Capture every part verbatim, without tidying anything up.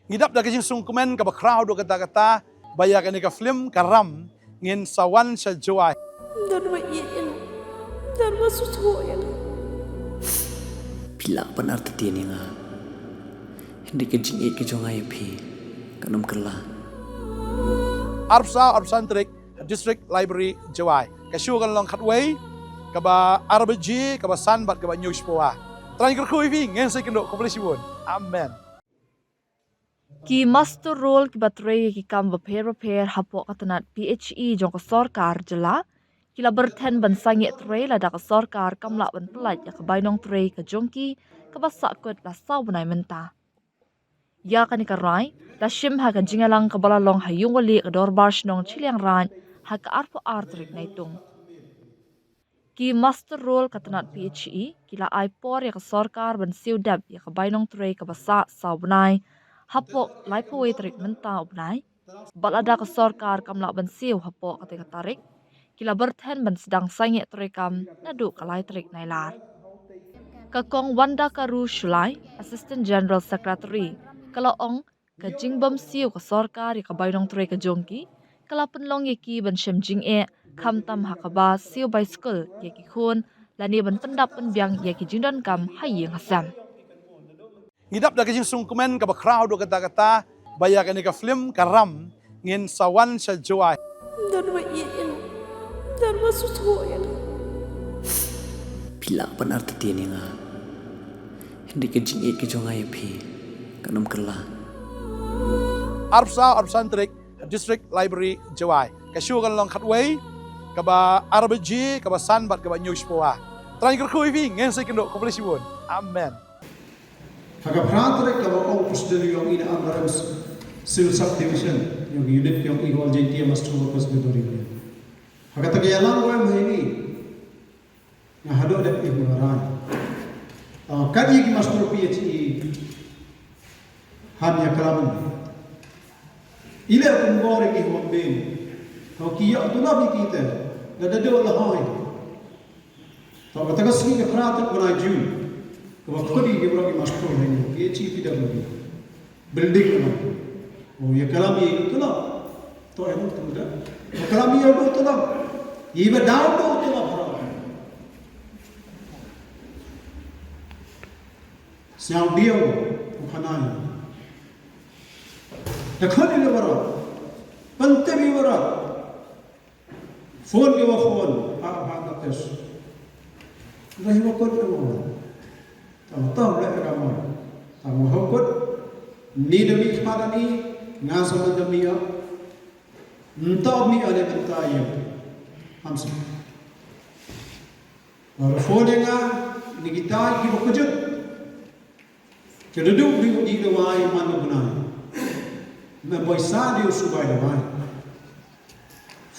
Ngi dap da ka jingsngewkmen kaba khraw haduh katta katta ba ïa kane ka film Ka Ram ngin sa wan sha Jowai. Don ba ïeit ïa nga. Don ba sngewthuh ïa nga. Phi lah ban artatien ïa nga. Hynrei ka jingïeit ka jong nga ïa phi kan ym kylla. Arphew saw arphew san tarik ha District Library Jowai. Ka show kan long khatwei, kaba ar baje, kaba san bad kaba hynñiew shiphew. Trai kyrkhu ïa phi, ngin sa ïakynduh, khublei shibun. Amen. Ki master roll kiba trei ïa ki kam bapher bapher hapoh ka tnat P H E jong ka sorkar jylla ki la byrthen ban sangeh trei lada ka sorkar kam lah ban pyllait ïa ka bainong trei ka jong ki kaba sahkut la saw bnai mynta. Ïa kane ka rai la shim ha ka jingïalang kaba la long ha Ïungwalieh ka Dorbar Shnong Chilliangraij ha ka arphew ar tarik Naitung. Ki master roll ka tnat P H E ki la ai por ïa ka sorkar ban siew dep ïa ka bainong trei kaba sah saw bnai hapoh laiphew wei tarik mynta u bnai. Bad lada ka sorkar kam lah ban siew hapoh katei ka tarik, ki la byrthen ban sdang sangeh trei kam naduh ka lai tarik Nailar. Ka Kong Wanda Karu Shullai, Assistant General Secretary, ka la ong ka jingbym siew ka sorkar ïa ka bainong trei ka jong ki ka la pynlong ïa ki ban shem jingeh, khamtam ha kaba siew bai skul ïa ki khun lane ban pyndap pynbiang ïa ki jingdonkam ha ïing ha sem. Ngi dap da ka jingsngewkmen kaba khraw haduh katta katta ba ïa kane ka film Ka Ram ngin sa wan sha Jowai. Don ba ïeit ïa nga. Don ba sngewthuh ïa nga. Phi lah ban artatien ïa nga. Hynrei ka jingïeit ka jong nga ïa phi kan ym kylla. Arphew saw arphew san tarik ha District Library Jowai. Ka show kan long khatwei, kaba ar baje, kaba san bad kaba hynñiew shiphew. Trai kyrkhu ïa phi, ngin sa ïakynduh, khublei shibun. Amen. Ha ka phra tarik kaba ong President Young Ina Ambarem Civil Subdivision, Young Unit, Young Ina All Jaintia Master Workers Federation. Ha kata ka ïalang wa em ha ini. Nga haduh dep ïa mawrai. Kat ïa ki master P H E. Han ïa klam. Ila kum bor ïa ki hok bin. Hok ki ïa tu na bi ki te. Da da do la hoi. To kata ka sngi ka phra tarik bnai Jun. Kaba khot ïa ki bor ki master ha ini. P H E P W D. Building na. O ïa klam ïa tu la. To ïa tu da. Ïa klam ïa tu la. Ïa ba daw tu la phra. Sñiaw biang u khanai. Da khot ïa wara. Pyntip ïa wara. Phone ki wa phone, ha ha na tes. Dei wa kot ka mo. Tang tang le ka mo. Tang wa kot. Ni da mi khmat ni, nga sa man da mi ya. Nta mi ale nta ya. Ham sa. Wa phone nga ni kita ki wa kujut. Te da duk dei u dih dawai man u bnai. Me boi sa dei u subai dawai.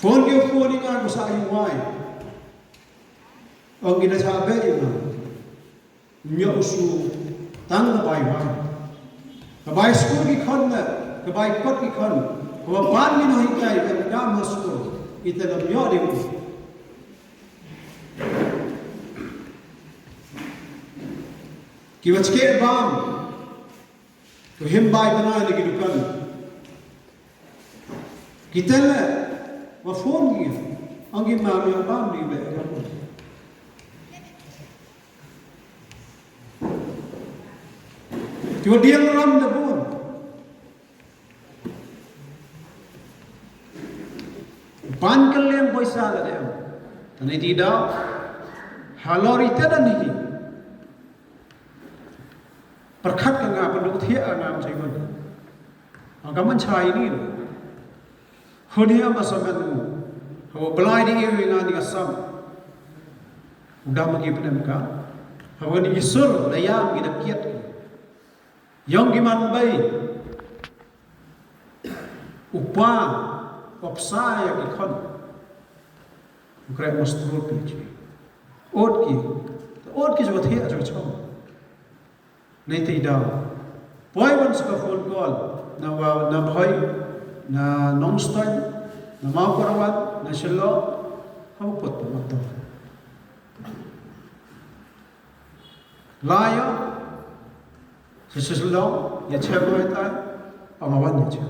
Phone ki phone nga ko sa ïu wai. Ong ki da sa be ïu na. Nyo u su tang da bai wai. Ka bai skul ki khon na, ka bai kot ki khon. Ka ba ban mi no hikai ka dam ha skul. Ita da nyo dei u. Ki wa chke bam. Ki him bai bnai na ki dukan. Ki tele wa phone ki. Ang ki ma mi bam di be ka phone. Ki wa diang ram da phone. Ban kylliang poisa la dei. Tang iti da halor ita da ni. Pyrkhat ka nga pynduh thiah ka nga mchai man. Ang ka man chai ni. Huni ama samen mu. Hawa belai di iwi nga ni ka sam. Udah maki penem ka. Hawa ni isur dayang ki da kiat ki. Yong ki man bai. Upa, opsa ya ki khon. Ukrai mostro pi chi. Ot ki. Ot ki jwa thia jwa chong. Nei te daw. Poi wan sa ka phone call. Na wa, na Bhoi, na Nongstoiñ, na Mawkyrwat, na Shillong. Hawa pot pa mato. Laya, sa Shillong, ya chem mai tai. Ong wan ïa jia.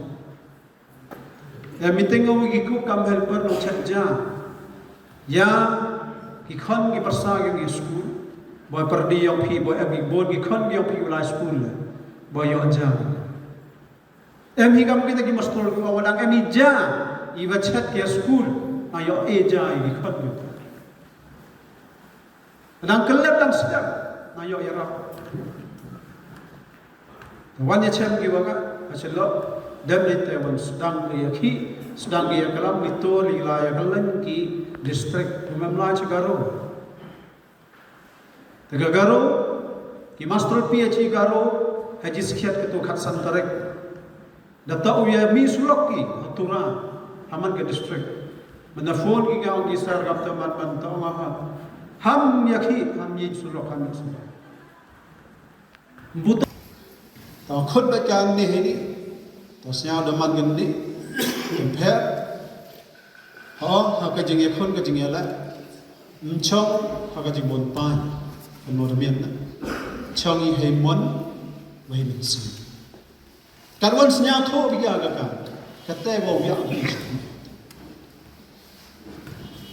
Ïa meeting ong ki ku kam helper nong chet ja. Ïa ki khon ki pyrsa ki ngi skul. Boi pyrdi ïong phi boi em ki bon ki khon ki ïong phi u lai skul. Boi ïong ja. Em hi kam kita ki master ki ong wan em hi ja. Iwa chet ki skul. Nga ïong e ja i ki khon ki. Dang kylep dang sdang. Nga ïong ïarap. Wan ïa chem ki wa nga, ha shalok, dem ni te wan sdang ki ïa ki, sdang ki ïa kalam ni to li la ïa kalam ki district, kumem la cha Garo. Te ka Garo, ki master P H E Garo, ha ji skhiat ka tu khat san tarik. Da ta u ïa mi sulok ki, ha Tura, ha man ka district. Mana phone ki ka ong ki sar gap ta man man ta ong ha. Ham ïa ki, ham ïa sulok, ham ïa sulok. Buta. Ta khut ba kan ni hini. Ta sñiaw da man gan ni. Kim pher. Ha, ha ka jingïakhun ka jingïaleh. Mchong ha ka jingbun pai. Kan mo da mian na. Chong i hei mon. Wei min si. Kan wan sñiaw tho bi ya ka ka. Ka te wa ya.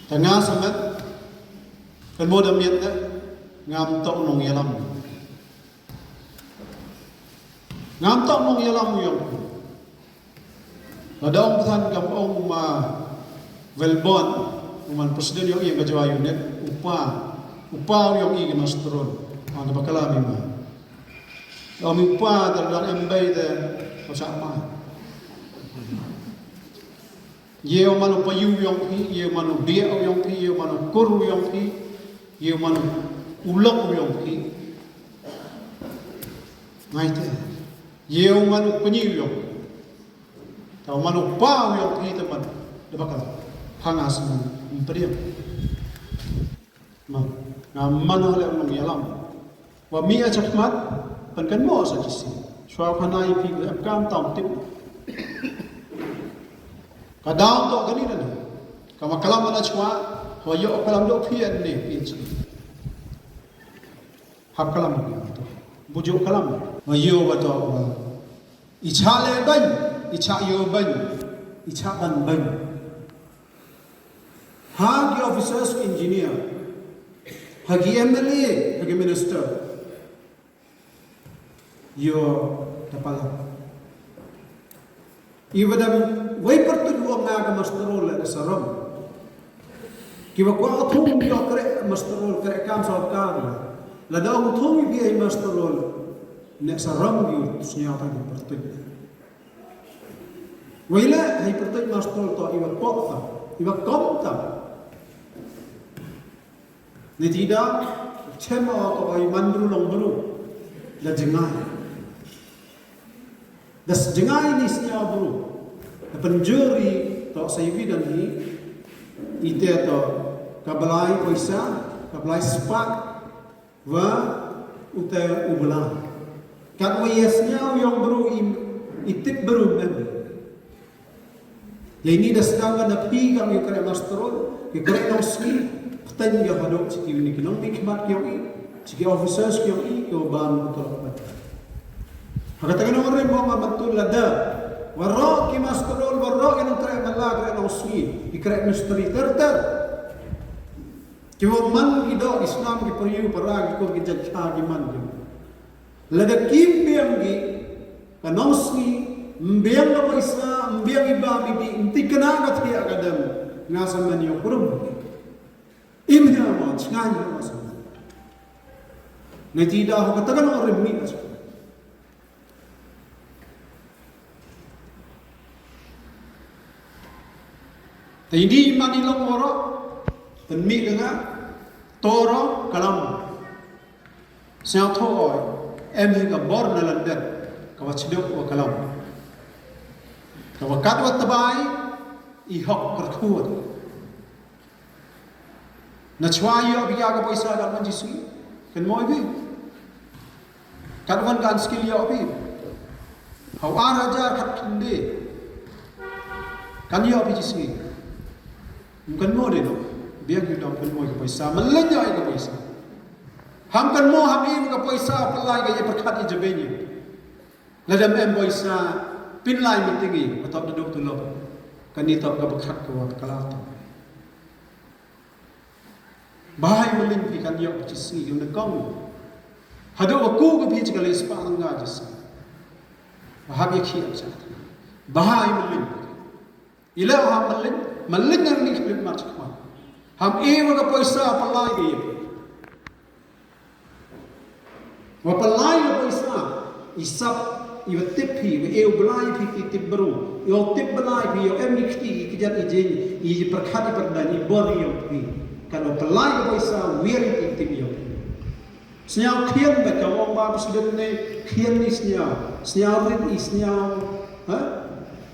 Ta nga samet. Kan mo da mian na. Ngam tok nong yalam. Ngam tok nong ïalam u ïong. Lada ong pthan kam ong ma Velbon, u man president ïong i ka Jowai unit, u pa, u pa u ïong i ki masteron, ma ka bakla mi ma. Ong u pa da dan em bai de, ko sa ma. Ïew man u payu ïong phi, ïew man u biak ïong phi, ïew man u kur ïong phi, ïew man u lok ïong phi. Ngai te. Ïew man u kñi ïong. Taw man u pa ïong phi te man. Deba kala. Hanga seman. Mpediam. Man, nga man ha le nong ïalam. Wa mi a chakmat, pan kan mo sa kisi. Shwa khana i pi em kam tam tip. Ka daw to kani na. Kama kalam na chwa, wa yo kalam do pi an ne pi chi. Hap kalam to. Bujo kalam. Wa yo wa to wa. I cha le ban, i cha yo ban, i cha ban ban. Ha ki officers ki engineer, ha ki M L A, ha ki minister. Yo, tapala. I wadam, wei pertut wa nga ka masterol la saram. Ki wa kwa thung yo kre masterol kre kam sorkar. La da ong thung bi ai masterol. Ne saram yo sñiaw ta ki pertut. Wei la, hai pertut masterol to i wa pok ta, i wa kom ta. Ni ti da, chem o ko ai man bru long bru. Da jngai. Da jngai ni sñiaw bru. Da penjuri to sa i wi dan hi. Ite to ka blai poisa, ka blai spak. Wa ute u blai. Kat wa ya sñiaw yong bru i, i tip bru men. Ïa ini da sdang ka na phi kam ïa kre masterol, ïa kre nong sngi, pteng ïa hadok chi ki uni ki nong mi khmat ïa i, chi ki officers ïa i, ïa ban ko tolok pat. Ha kata ka nong rim mo ma bantul lada, warok ki masterol, warok ïa nong kre mala kre nong sngi, ïa kre misteri ter ter. Ki wa man ki dok ki snam ki pyrïu para ki ko ki jait cha ki man ki. Lada kim biang ki, ka nong sngi, mbiang ka paisa, mbiang i ba mi di, mti kena ka thia ka dem, nga sa man yo kurum. Im hia ma, chngan hia ma sa man. Ngai ti da ho ka takan o rim mi ka sa. Te ini mani long oro, ten mi ka nga, toro, kalam. Sñiaw tho oi, em hi ka bor na landet, ka wa chdok wa kalam. Ka wa kat wa tbai, i hok kerkhut. Na chwa ïoh phi ka poisa ka man jisi. Kan mo phi. Kan wan kan skill ïoh phi. Hau ar hajar kat kinde. Kan ïoh phi jisi. Kan mo de no. Biang ïoh dong kan mo ka poisa. Malen ïoh ka poisa. Ham kan mo ham i ka poisa pelai ka ïa perkat i jabeni. Lada em poisa, Pynlait meeting i, ba toh da duk tulop. Kane toh kaba khat ka wa ka la toh. Bha ïa u Mylliem phi kan ïoh ka shisngi ïa u nyngkong. Haduh ba ku ka phi ka lei spah rangga shisngi. Ba hap ïa ki ap sha. Bha ïa u Mylliem. Ila ha Mylliem, Mylliem nang ni khlem mat sha khmat. Ham e wa ka poisa pynlait ïa phi. Wa pynlait ïa phi sa, i sap, i wa tip phi, wa e u Blai phi, i tip bru, i wa tip Blai phi, i wa em i kti, i kjat i jing, i pyrkhat i pyrdan, i bor i wa phi. Kan wa pynlait ïa phi sa, wiar i tip i wa phi. Sñiaw khian ba ka ong ba president ne, khian ni sñiaw, sñiaw rit i sñiaw, ha?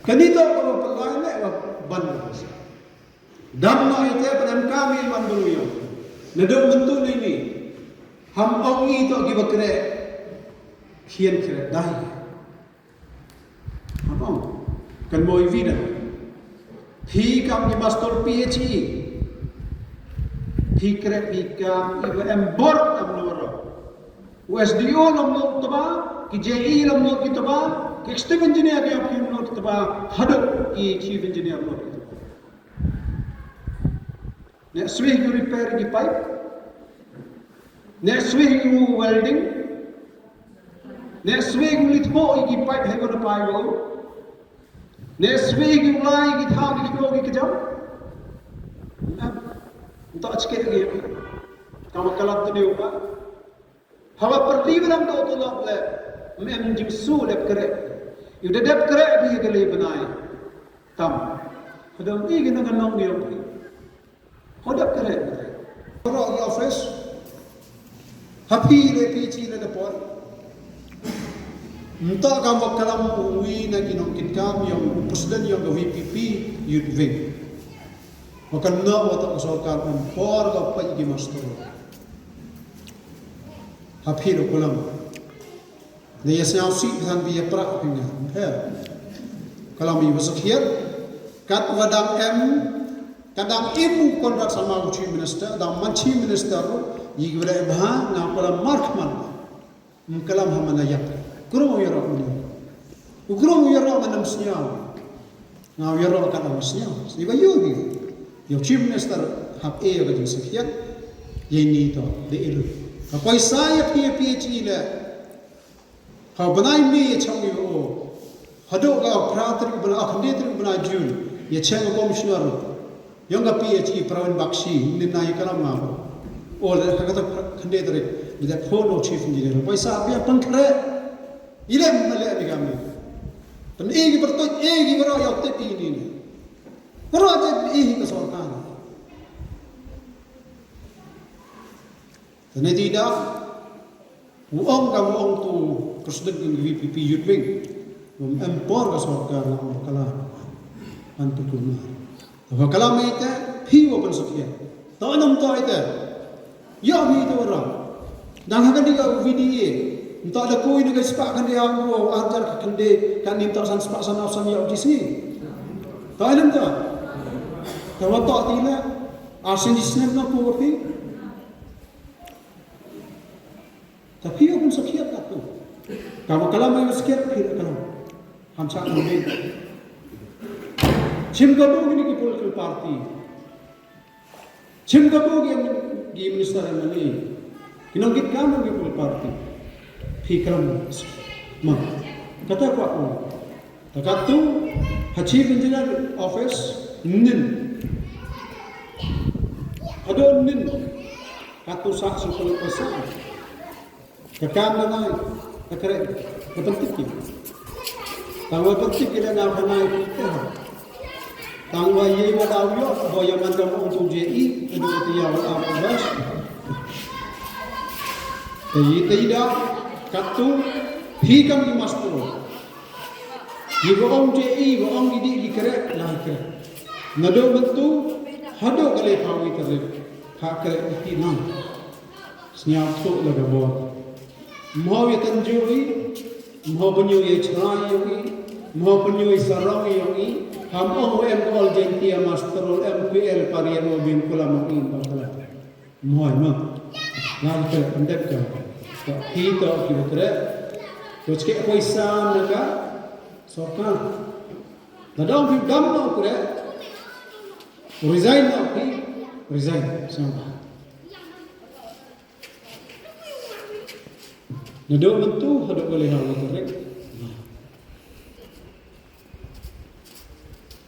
Kani to ka wa pynlait ne, wa ban. Dam noh ite, pyndonkam ïa man bru ïa. Naduh mynta ne ni. Ham ong i to ki ba kreh. Khian kreh dai. Ham ong. Kan mo i vida. Phi kam ki master P H E. Phi kreh phi kam i ba em bor am no ro. U S D O lom no taba, ki J E lom no ki taba, ki executive engineer ki lom no ki taba, haduh ki chief engineer lom no ki taba. Ne swi ki repair ki pipe. Ne swi ki welding. Ne swi ki litho ki pipe he ko na pai wo. Ne swi ki ulai ki thau ki kno ki kjam. Nta chke ki. Kama kalat tu ni upa. Haba pyrdi ba dang dei u tulop leh, ym em jingsu leh kreh. Ïa u da dep kreh bha ïa ka lei bnai. Tam. Ka dang i ka nang ka nong ïa u. Ka dep kreh. Ka rah ïa office. Ha phi leh phi chi leh da por. Mynta ka mut ka lam u wi na ki nongkitkam ïa u president ïa ka V P P Youth Wing. Wa kan noh wa ta ka sorkar em por ka pait ki master. Ha phi da kulam. Ne ïa sñiaw sih phi than phi ïa prah phi nga. Pher. Kulam i wa sakhiat. Kat wa dang em, kat dang im u Conrad Sangma u Chief Minister, dang man Chief Minister, i wa da em ha, nga kulam mark man. Ym kulam ha man ïap. Krum u ïaroh man. U krum u ïaroh man ym sñiaw. Nga u ïaroh kat ym sñiaw. Sñiaw ba ïoh ni. Ïoh Chief Minister hap e ïa ka jingsakhiat. Ïa ni to de ilu. Ka poisa ïa phi ïa phi chi le. Ka bnai May ïa chong ïa o. Haduh ka phra tarik bnai, ah, khyndai tarik bnai June. Ïa cheng ka commissioner. Yong ka P H E Pravin Bakshi, ni na i kalam nga. O le ha kata khyndai tarik, ni da phone o chief engineer. Poisa pia pangkre. Ilem na le ni kami. Pen e ki pertut, e ki bro ya tip ini ni. Bro tip e ka sorkar. Tane tidak. U ong ka u ong tu president ka V P P Youth Wing. Um em por ka sorkar na ong kala. An tu kumar. Wa kala mai te phi wa pan sukya. To nam to ite. Yo mi to ra. Dang ha ka ding ka V D A. Nta da koi na ka spa kan dia ko ajar ka kan de kan nim ta san spa san san ya ji si. To nam to. To wa to ti na. Asin ji snem na ko phi. Ta phi ïoh pun sakhiat kat tu. Ka ma kalam ïoh sakhiat phi ïoh kalam. Ham chak pun dei. Chim ka bun kini ki political party. Chim ka bun ki, ki minister M L A. Ki nongkitkam ki political party. Phi kalam. Ma. Kata kwa ong. Ta katu, ha Chief Engineer Office, nin. Haduh nin. Katu sah sukul pasal. Ka kam na nai, ka kre, ka pentik ki. Tang wa pentik ki na nai, ka nai, ka ha. Tang wa ye wa daw yo, wa ya man kam ong tu J E, ka du ka tiya wa daw ka bas. Ka ye te da, katu, hi kam ni master. Yi wa ong je i, wa ong i di li kre, la kre. Nado mentu, hado kale pawi kre, ha kre iti nang. Sñiaw tu la ka bor. Mho ye tan ju i, mho penyu ye chrai yo i, mho penyu ye sarong yo i, ham ong wa em kol jenti a master ol em kui el pari em o bin kula mo in bakala. Mhoi ma. Ngan te pendek ka. Ka phi to ki batre. Ko chke poisa na ka. Sorkar. Lada ong phi u dam noh u kreh, resign noh phi, resign. Sngewbha. Naduh mynta haduh ka lai ha u tarik.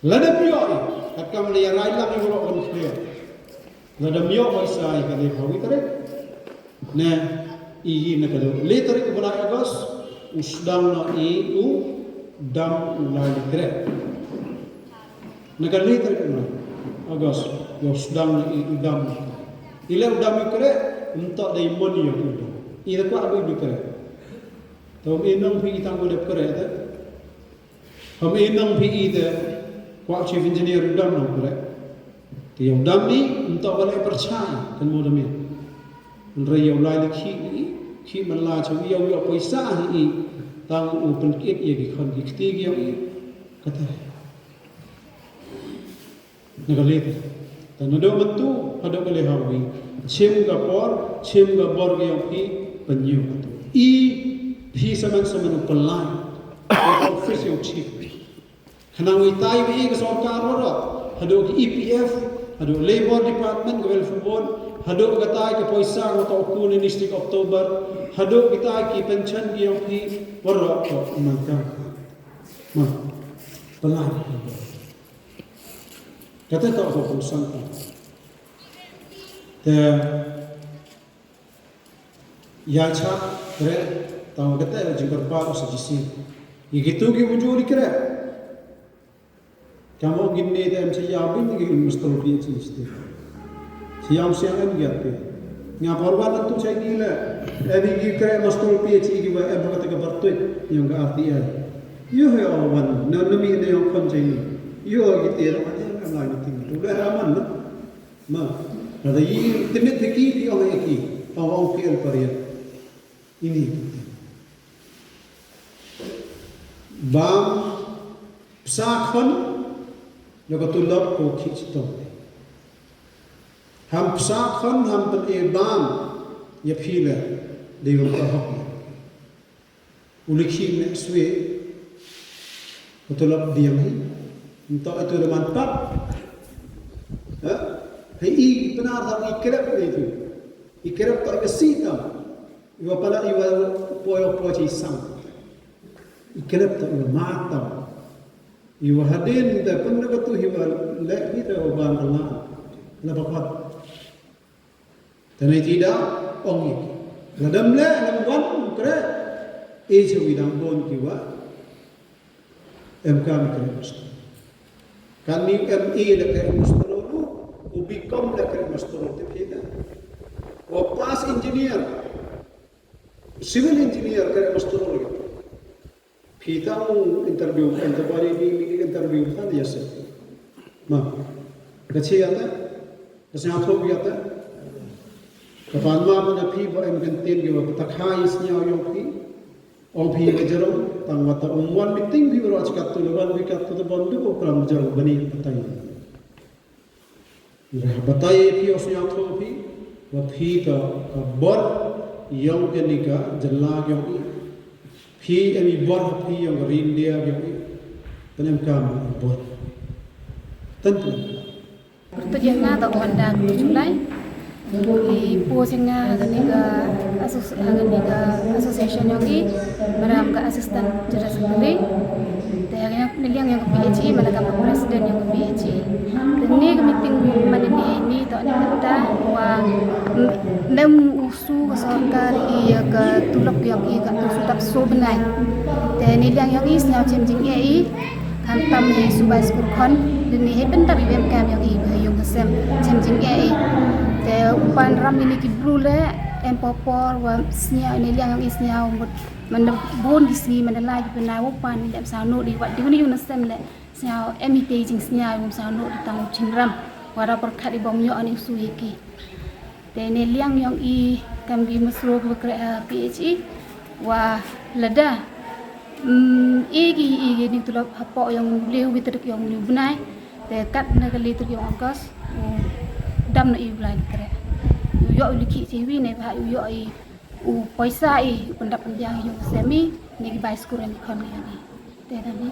Lada ym ïoh, kat kam lada ïa rai lang ïa u lok ban clear. Lada ym ïoh pisa ïa ka lai ha u tarik. Ne, i na ka lai tarik u bnai August, u sdang noh i u dam u lai kreh. Na ka lai tarik u bnai August, u sdang noh i u dam. I leh u dam i kreh, mynta dei mon ïa u dam. I da kwah u kreh. Te ym i nong phi i tang u dep kreh te. Hynrei nang phi i te, kwah chief engineer u dam noh u kreh. Te ïa u dam ni, ym tang ba leh pyrshah, kan mo dam ïa. Hynrei ïa u lai leh khih i, khih man la cha u ïa u ïoh pisa hi i, tang u pynkit ïa ki khon ki kti ki ïa u i. Kata. Na ka liang. Te naduh mynta haduh ka lai ha u wi. Shim ka por, shim ka bor ka ïong phi, pynïoh katto. I phi samen samen u pynlait. Ka office ïong chief. Khnang wi tai wi ka sorkar waroh. Haduh ki E P F, haduh Labour Department ka welfare board, haduh ka tai ka poisa ka to ku ne ni stik October, haduh ki tai ki pension ki ïong phi, waroh ko man ka. Ma. Pynlait. Kata ka ka kongsan ka. Te ïa cha kreh tang kata ka jingkyrpad sa jisien. Ïa kitu ki wujur di kreh. Ka mo ngin ne te em cha ïa bin ki master P H D. Cha ïa siang em ïa te. Nga por wan tu cha ni le. Em ki kreh master P H D ki wa em kata ka bartui ïong ka R T I. Ïoh ïa wan na na mi ne ïong kon cha ni. Ïoh ki te ra ma te ka ngai ni ting. Tu le ra man na. Ma, lada i tymmen te ki, ki ong ïa ki, ong ong ki el pariat. Ini. Bam pisa khon, ïa ka tulop ko khih chitom. Ham pisa khon, ham pyn e bam, ïa phi le, dei wan ka hok. U leh khih meh swe. Ka tulop biang hi. Nto itu da man pap. Ha? Hei i pnar tang i krep ni tu. I krep tang i ka si tam. I wa pala i wa poi poi chi sang. I krep tang i wa mat tam. I wa hadin da pun da ka tu hi wa leh hi da wa ban Allah. La papat. Te nai ti da ong ïa ki. Lada ym leh lam wan kreh. E cha wi dang bun ki wa. Em kam kreh master. Kan ni M A leh kreh master ruh. U B Com leh kreh master ruh te phi da. Wa pass engineer. Civil engineer kreh master ruh. Phi tang interview, interview, interview, interview, kan ïa se. Ma, ka chi ïa ta, ka sñiawthooh ïa ta. Ka pan ma, ma na phi ba em kan tin ki ba ta khai sñiaw ïong phi. Ong phi ka jrong, tang wa ta ong wan meeting phi ba ro chi kat tu le wan phi kat tu ta bon du ko kram jrong bani ta tai. Nga batai ïa phi, u sñiawthooh phi, wa phi ka, ka bor ïong kane ka jylla ïong i. Phi em i bor phi ïong ka ri India ïong i. Pynemkam i bor. Tan pynemkam. Pyrtuid ïa nga da u Wanda Kyrjulai. I post ïa nga ha kane ka asso-, ha kane ka association ïong i. Maram ka assistant general secretary. Te ha kane liang ïong ka P H E, man la ka president ïong ka P H E. Te ne ka meeting man ne ne to ne mynta wa m-, mem u su ka sorkar ïa ka tulop ïong i ka tu su tap so bnai. Te ne liang ïong i sñiaw chem jingeh i. Khamtam he subai skur khon. Te ne he pyntap i bem kam ïong i ba ïong ka sem chem jingeh i. Te u pan ram ne ki bru le em por por wa sñiaw ne liang ïong i sñiaw mut. Man da bun ki sngi, man da lai ki bnai, u pan, i lem saw nud i wat, di uni uni sem le, sñiaw, em i te jingsñiaw, i um saw nud i tang u chim ram, wa da pyrkhat i bom ïoh ani u su ïa ki. Te ne liang ïong i, kam ki masro ki ba kreh, eh, P H E, wa lada, mm, i ki, i ki ni tulop hapoh ïong u le u ki tarik ïong u bnai, te kat na ka le tarik ïong August, u dam na i u lai kreh. U ïoh u liki chi wi ne ba u ïoh i U poisa i, u pyndap pynbiang i, u semi, ne ki bai skur ni khon ni. Te da ni.